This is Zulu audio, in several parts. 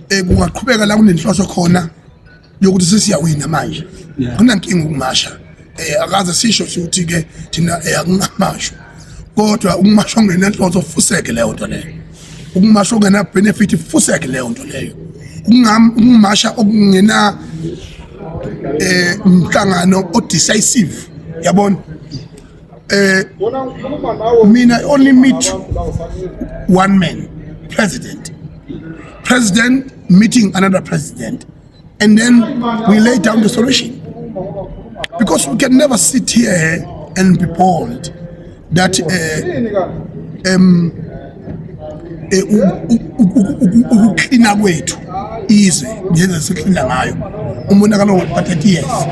Kungaqhubeka la kunenhloso khona yokuthi sesiyawina manje, akunankinga ukumasha. Akaze sisho ukuthi ke thina akungamasho, kodwa ukumasha okungenanhloso, fuseke leyo nto leyo. Ukumasha okungena benefit, fuseke leyo nto leyo. Ukumasha okungena umhlangano o decisive, yabona. Mina only meet one man, president, president meeting another president, and then we lay down the solution, because we can never sit here and be bold that ukuklina kwethu izwe ngendlela siklina ngayo umonakalo wa 30 years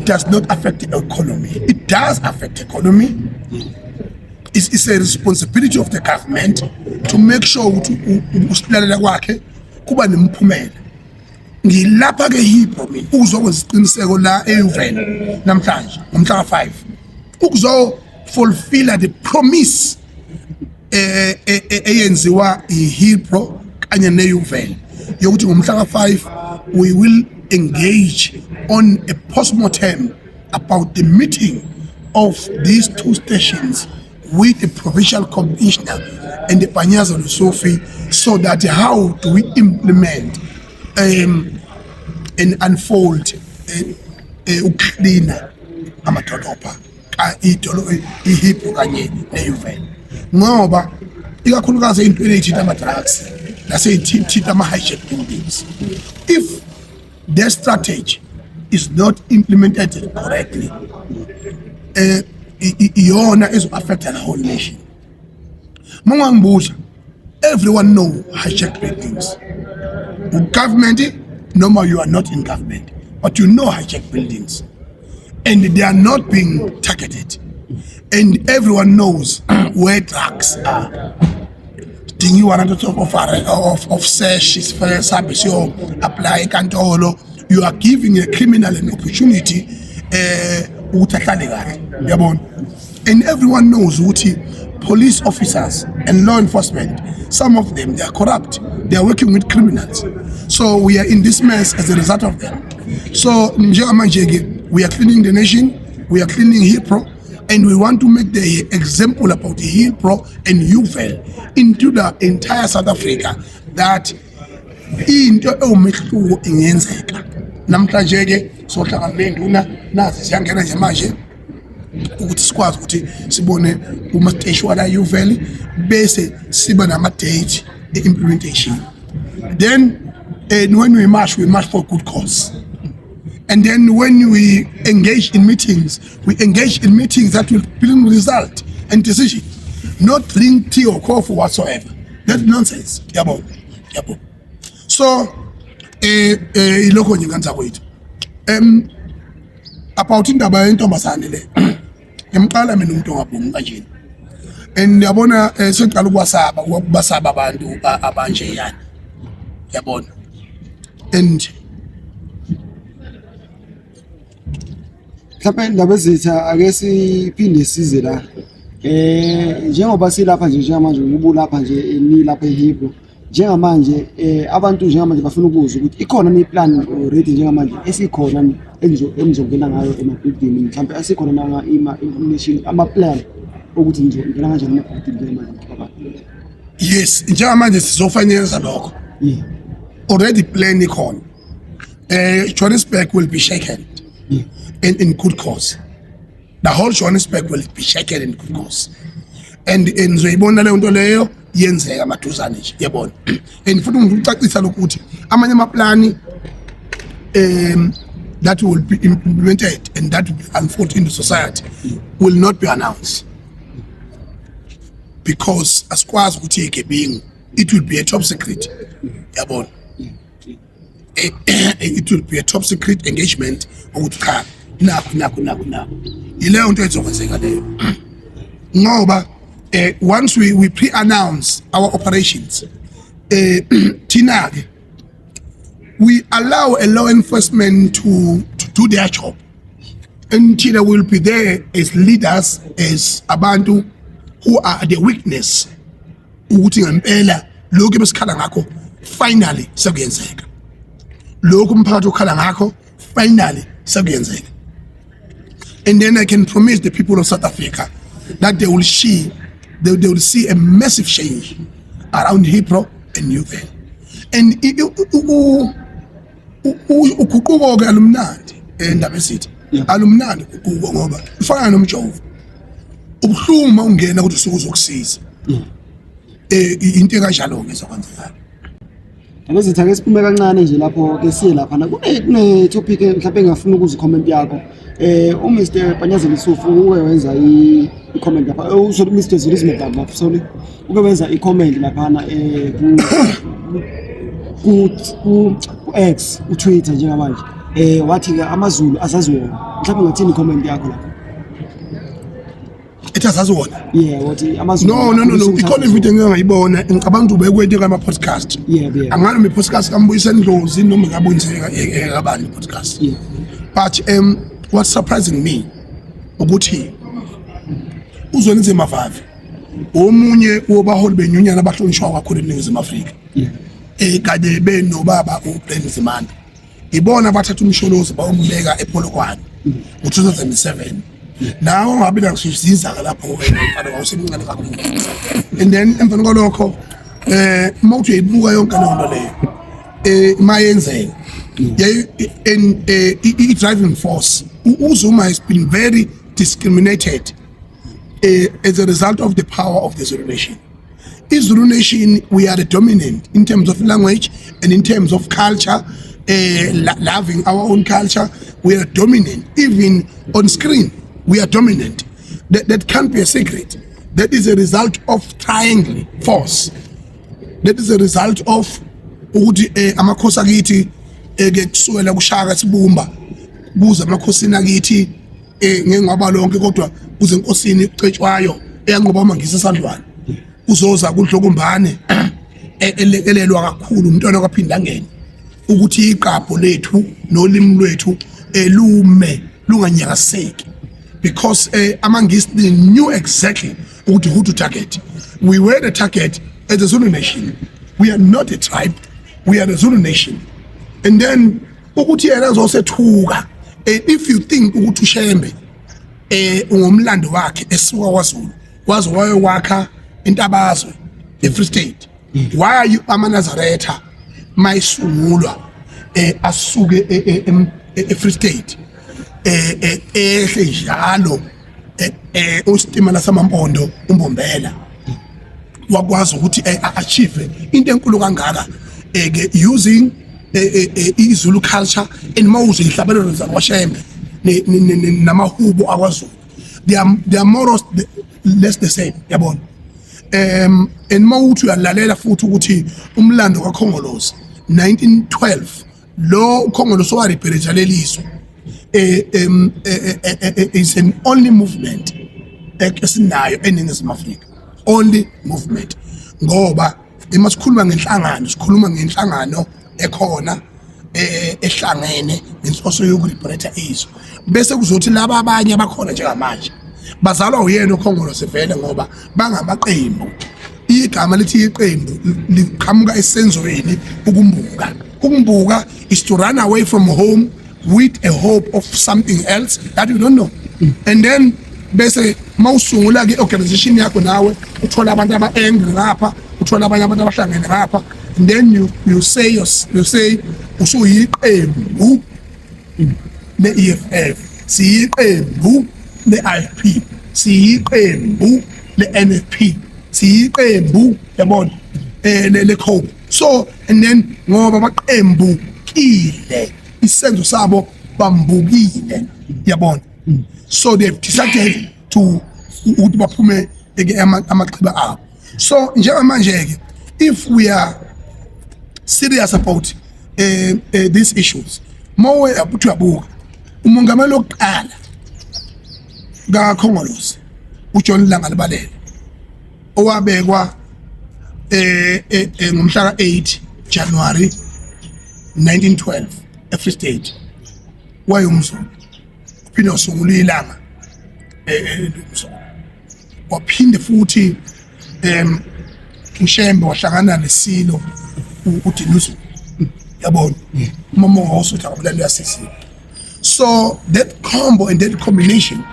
does not affect the economy. It does affect the economy. It's a responsibility of the government to make sure ukuthi usilalela kwakhe kuba nemiphumela. Ngilapha ke Hillbrow mina ukuzokwenza isiqiniseko la eYeoville namhlanje ngomhla ka5 ukuzo fulfill the promise eyenziwa iHillbrow kanye neYeoville yokuthi ngomhla ka5 we will engage on a postmortem about the meeting of these two stations with the provincial commissioner and the Panyaza Lesufi, so that how do we implement and unfold ukuklina amadolobha iHillbrow kanye neYeoville, ngoba ikakhulukazi ey'ntweni ey'thinta ama-drugs nasey'thinta ama-hijack buildings, if the strategy is not implemented correctly, iyona ezo-affecta the whole nation. Mangangibuza, everyone know hijack buildings. Government noma you are not in government, but you know hijack buildings and they are not being targeted, and everyone knows where drugs are. Sidinga i-warrant of search, sifike sihambe siyo apply enkantolo. You are giving a criminal an opportunity ukuthi ahlale kahle, uyabona. And everyone knows ukuthi police officers and law enforcement, some of them, they are corrupt, they are working with criminals. So we are in this mess as a result of them. So njengamanje ke we are cleaning the nation, we are cleaning Hillbrow, and we want to make the example about the Hillbrow and Yeoville into the entire South Africa that into ewumehluko ingenzeka. Namhlanje ke sohlangana nenduna nazi siyangena nje manje ukuthi sikwazi ukuthi sibone uma station wala Yeoville, bese siba nama date e-implementation. Then, and when we march, we march for good cause, and then when we engage in meetings, we engage in meetings that will bring result and decision, not drink tea or coffee whatsoever. That's nonsense, yabo, yabo. So ilokho nje nganza kwethu. About indaba yentombazane le, ngimqala mina umuntu ongabhumi kanjena, and yabona, sengiqala ukwasaba, ukubasaba abantu abanje yani, yabona. And Mhlawumbe indaba ezitha ake siphinde size la. Njengoba silapha nje njengamanje, ubulapha nje nilapha eHillbrow. Njengamanje abantu njengamanje bafuna ukuzwa ukuthi ikhona ni plan already njengamanje esikhona enizongena ngayo emabhilidini, mhlawumbe asikhona nanga ima information, ama plan ukuthi nizongena kanjani emabhilidini njengamanje abantu. Yes, njengamanje sizofanyenza lokho. Already plan ikhona. Johannesburg will be shaken in good cause. The whole Johannesburg will be shaken in good cause, and nizoyibona leyo nto leyo yenzeka maduzane nje, yabona. And futhi ngifuna ukucacisa lokhu ukuthi amanye amaplani that will be implemented and that will be unfold in the society will not be announced, because asikwazi ukuthi igebengu, it will be a top secret, yabona. It will be a top secret engagement ukuthi cha, nakho nakho nakho nakho, yileyo nto ezokwenzeka leyo, ngoba once we pre-announce our operations, thina ke we allow a law enforcement to do their job, and thina will be there as leaders, as abantu who are the witness ukuthi ngempela lokhu besikhala ngakho. Finally sekuyenzeka lokhu umphakathi ukhala ngakho, finally sekuyenzeka. And then I can promise the people of South Africa that they will see a massive change around Hillbrow and Newville. And uguquko ke alumnandi endaba esithi alumnandi uguquko, ngoba ufana nomjovo, ubuhlungu uma ungena ukuthi usuke uzokusiza. Into ekanjalo ke ezokwenzeka. Ake sithi ake siphume kancane nje lapho, ke siye lapha kune topic mhlawumbe engafuna ukuza comment yakho. UMr Panyaza Lesufi uke wenza i comment lapha, sorry, Mr Zwelinzima Vavi, sorry, uke wenza i comment laphana ku X, u Twitter njengamanje, wathi ke amaZulu azazi wona. Mhlawumbe ungathini comment yakho lapha? Ethi azazi wona? Yeah, wathi amaZulu. No, ikhona ivideo engike ngayibona, ngicabanga ukuthi ubekwento kama podcast. Angani noma i-podcast kaMbuyiseni Ndlozi noma ngabuyiseka kabani i-podcast. But what's surprising me ukuthi uZwelinzima Vavi omunye wobaholi benyunyana abahlonishwa kakhulu eNingizimu Afrika, kade benobaba uBrand Nzimande, ibona abathatha uMsholozi bayombeka ePolokwane ngo-2007. Nawe ungabi nakusiza lapho mfana, wawusemncane kakhulu. And then emveni kwalokho, uma uthi uyayibuka yonke leyo nto leyo mayenzeka yayi and i-driving force, uZuma has been very discriminated as a result of the power of the Zulu nation. IZulu nation, we are the dominant in terms of language and in terms of culture, loving our own culture. We are dominant. Even on screen, we are dominant. That can't be a secret. That is a result of triangle force. That is a result of ukuthi amakhosi akithi, ke kusukela kuShaka sibumba kuze amakhosini akithi, ngengwaba lonke, kodwa kuze enkosini uCetshwayo eyanqoba amaNgisi eSandlwana, uzoza kuDlokombane, elekelelwa kakhulu umntwana kwaPhindangene, ukuthi iqapho lethu nolimi lwethu elume lunganyakaseki, because amaNgisi, they knew exactly ukuthi who to target. We were the target as a Zulu nation. We are not a tribe, we are the Zulu nation. And then ukuthi yena azosethuka, if you think ukuthi uShembe ungomlando wakhe esuka kwaZulu waze wayokwakha intabazwe eFree State, why are you amaNazaretha mayisungulwa asuke eFree State, ehle njalo, usitimela samampondo uMbombela wakwazi ukuthi achieve into enkulu kangaka, ke using iZulu culture and mawuze ihlabelelo zakwaShembe namahubo akwaZulu, they are more or less the same, yabona? And mawuthi uyalalela futhi ukuthi umlando kaKhongolose 1912, lo uKhongolose walibereja lelizwe, is an only movement esinayo eNingizimu Afrika, only movement, ngoba uma sikhuluma ngenhlangano, sikhuluma ngenhlangano ekhona ehlangene ngenhloso yokuliberate izwe, bese kuzothi laba abanye abakhona njengamanje bazalwa uyena uKhongolose vele, ngoba bangamaqembu. Igama lithi iqembu liqhamuka esenzweni ukumbuka. Ukumbuka is to run away from home with a hope of something else that you don't know. And then bese mawusungula ke organization yakho, nawe uthola abantu aba-angry ngapha, uthola abanye abantu abahlangene ngapha, and then you say usuyiqembu le-EFF, siyiqembu le-IFP, siyiqembu le-NFP, siyiqembu, yabona, le COPE. So and then ngoba baqembukile, isenzo sabo bambukile, yabona? So they've decided to ukuthi baphume ke amaxhiba abo. So njengamanje ke, if we are serious about these issues, mowe uthi uyabuka umongameli wokuqala kaKhongolose, uJohn Langalibalele, owabekwa ngomhla ka8 January 1912 eFree State, wayumZulu, uphinde wasungula iLanga umZulu, waphinde futhi uShembe wahlangana nesilo uDinuzulu, yabona, uMomongo wosuthu akabulali uyasisiwe. So that combo and that combination,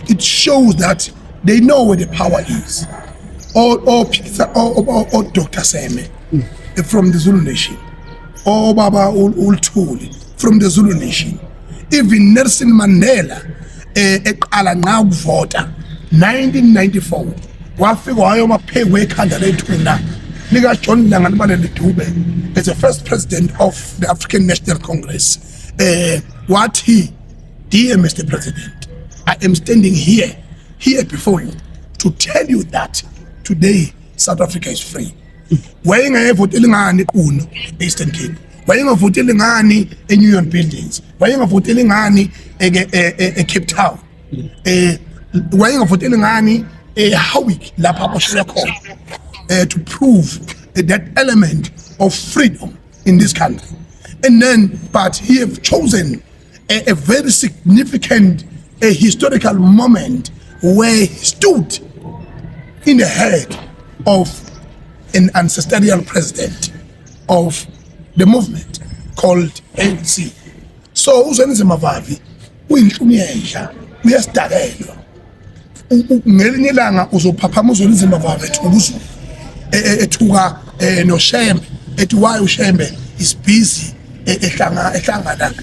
it shows that they know where the power is. Or Dr. Seme from the Zulu nation, or Baba Luthuli from the Zulu nation, even Nelson Mandela, eqala nqa ukuvota 1994, wafika wayoma phezu kwekhanda lethuna lika John Langalibalele Dube as the first president of the African National Congress. Wathi, "Dear Mr. President, I am standing here before you to tell you that today South Africa is free." Wayengayevoteli ngani Qunu, Eastern Cape? Wayengavoteli ngani eUnion Buildings? Wayengavoteli ngani eCape Town? Wayengavoteli ngani eHowick lapha aboshelwe khona, to prove that element of freedom in this country? And then, but he have chosen a very significant, a historical moment where he stood in the head of an ancestral president of the movement called ANC. So uZwelinzima Vavi uyinhlumi yenja, uyasidakelwa. Ngelinye ilanga uzophaphama uZwelinzima Vavi ethuka uZulu, ethuka noShembe, ethi why uShembe is busy ehlangana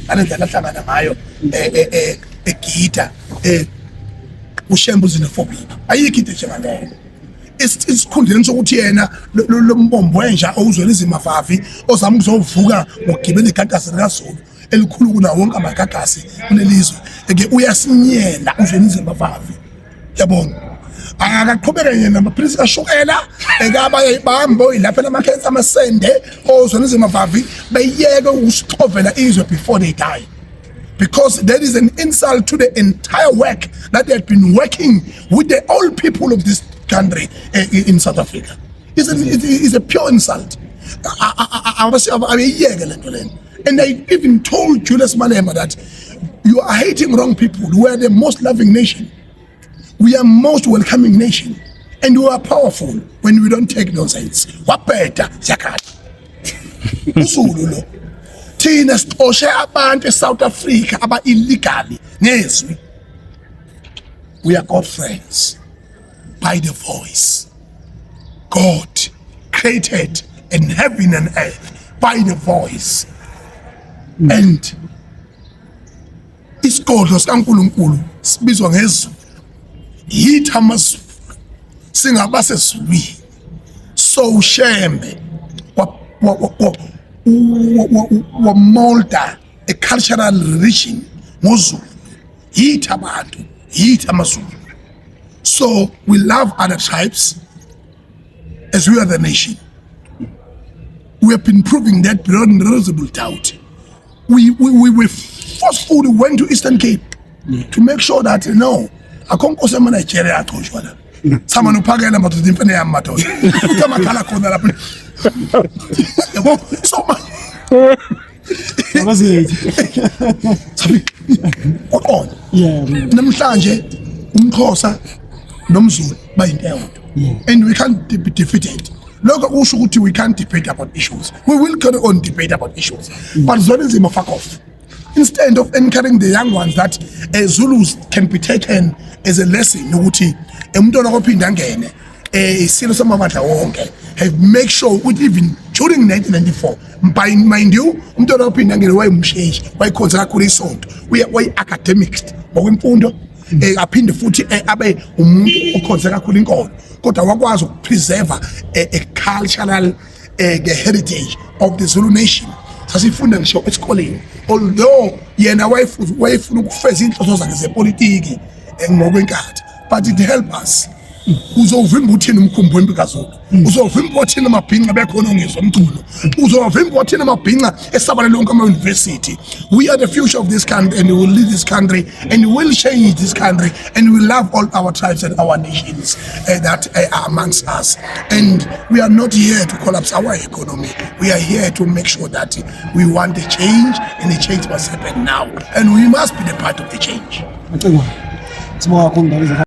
ngalendlela ahlangana ngayo, egida, uShembe u-xenophobic. Ayikho into enjengaleyo. Isikhundleni sokuthi yena lo mbombo wenja oWuzwelinzima Vavi ozama ukuzovuka ngokugibela igagasi likaZulu elikhulu kunawo wonke amagagasi kulelizwe, ke uyasinyela uZwelinzima Vavi, yabona. Akaqhubeke yena namaphilisi kashukela ekabayibambo ilapha lamakhensa amasende oZwelinzima Vavi, beyeke ukusixovela izwe before they die, because that is an insult to the entire work that they have been working with the old people of this country, in South Africa. It's a pure insult. Abeyiyeke lento lena. And I even told Julius Malema that you are hating wrong people. We are the most loving nation. We are most welcoming nation. And we are powerful when we don't take nonsense. Wabheda siyakhala. UZulu lo. Thina sixoshe abantu eSouth Africa aba illegally ngezwi. We are God friends by the voice. God created in heaven and earth by the voice. And isigodlo sikaNkulunkulu sibizwa ngezulu. Yithi amaZulu singabasezulwini. So uShembe wa molda a cultural religion ngoZulu. Yithi abantu, yithi amaZulu. So we love other tribes as we are the nation. We have been proving that beyond reasonable doubt. We forcefully went to Eastern Cape to make sure that no, akho nkosi yamaNigeria axoshwa la. Sama nophakela madoda, imfene yami madoda. Futhi amakhala khona lapha. Yabo, so manje Abazethu. sabi uqonda. Namhlanje umXhosa nomZulu bayinto eyodwa. And we can't be defeated. Lokho kusho ukuthi we can't debate about issues. We will carry on debate about issues. But Zwelinzima, fuck off. Instead of encouraging the young ones that Zulus can be taken as a lesson ukuthi umntwana kophinda angene isilo samabandla wonke, have make sure ukuthi even during 1994, by mind you, umntwana ophinda angene wayemsheshi, wayekhonza kakhulu isonto, uye wayi academic ngokwemfundo, aphinde futhi abe umuntu okhonze kakhulu inkolo, kodwa wakwazi ukupreserve a cultural, the heritage of the Zulu nation. Sasifunda ngisho esikoleni, although yena wayefuna ukufeza inhloso zakhe zepolitiki ngokwenkathi, but it help us. Uzovimba uthini umkhumbi wempi kaZulu? Uzovimba uthini amabhinca bekhona ongizwa umculo? Uzovimba uthini amabhinca esabalele lonke ama-university? We are the future of this country, and we will lead this country, and we will change this country, and we love all our tribes and our nations that are amongst us. And we are not here to collapse our economy. We are here to make sure that we want the change, and the change must happen now, and we must be the part of the change. Macingwane. Sibonga kakhulu, Ndabezitha.